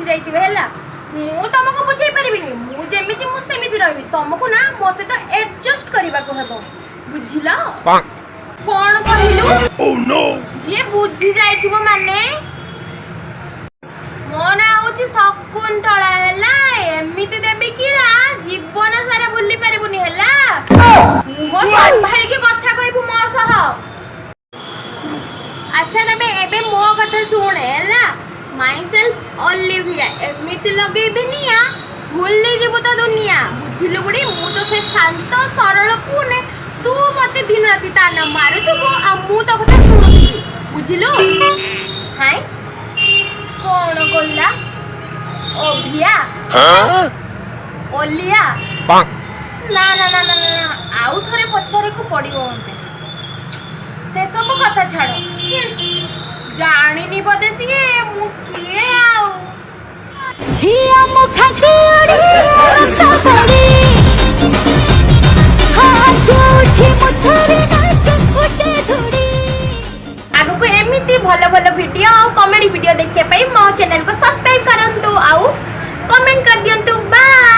ଯାଇଥିବେ। ହେଲା, ମୁଁ ତମକୁ ବୁଝେଇ ପାରିବିନି। ମୁଁ ଯେମିତି, ମୁଁ ସେମିତି ରହିବି। ତମକୁ ନା ମୋ ସହିତ ଆଡଜଷ୍ଟ କରିବାକୁ ହେବ, ବୁଝିଲ? କଣ କହିଲୁ? ଯିଏ ବୁଝି ଯାଇଥିବ ମାନେ, ମୋ ନାଁ ହଉଛି ଶକୁନ୍ତଳା, ହେଲା? ଏମିତି ଦେବି କିଳା, ଜୀବନ ସାରା ଭୁଲି ପାରିବୁନି, ହେଲା? ମୁହଁ ସମ୍ଭାଳିକି କଥା କହିବୁ ମୋ ସହ। ଆଚ୍ଛା, ତମେ ଏବେ ମୋ କଥା ଶୁଣେ, ହେଲା? ମାଇସେଲ୍ଫ ଅଲିଭିଆ, ଏମିତି ଲଗେଇବି ନିଆଁ, ଭୁଲି ଯିବୁ ତ ଦୁନିଆ, ବୁଝିଲୁ ବୁଢ଼ୀ? ମୁଁ ତ ସେ ଶାନ୍ତ ସରଳ ପୁନେ, ତୁ ମତେ ଦିନ ରାତି ତାନା ମାରୁଥିବୁ ଆଉ ମୁଁ ତୋ କଥା ଶୁଣୁଥିବି, ବୁଝିଲୁ? ହାଇ, କଣ କହିଲା? ଓଭିଆ, ଓଲିଆ? ନା ନା ନା ନା ନା, ଆଉ ଥରେ ପଚାରିବାକୁ ପଡିବ ମତେ। ସେସବୁ କଥା ଛାଡ, ଜାଣିନି ବୋଧେ ସିଏ ମୁଁ କିଏ ଆଉ। ଝିଅ ମୁଁ ଖାଣ୍ଟି ଓଡ଼ିଆ ରସାବଳି। ହଁ, ଯୋଉଠି ମୁଁ ଥରେ ନାଚେ ଉଠେ ଧୂଳି। ଆଗକୁ ଏମିତି ଭଲ ଭଲ ଭିଡ଼ିଓ ଆଉ କମେଡି ଭିଡ଼ିଓ ଦେଖିବା ପାଇଁ ମୋ ଚ୍ୟାନେଲକୁ ସବସ୍କ୍ରାଇବ କରନ୍ତୁ ଆଉ କମେଣ୍ଟ କରିଦିଅନ୍ତୁ। ବାଏ।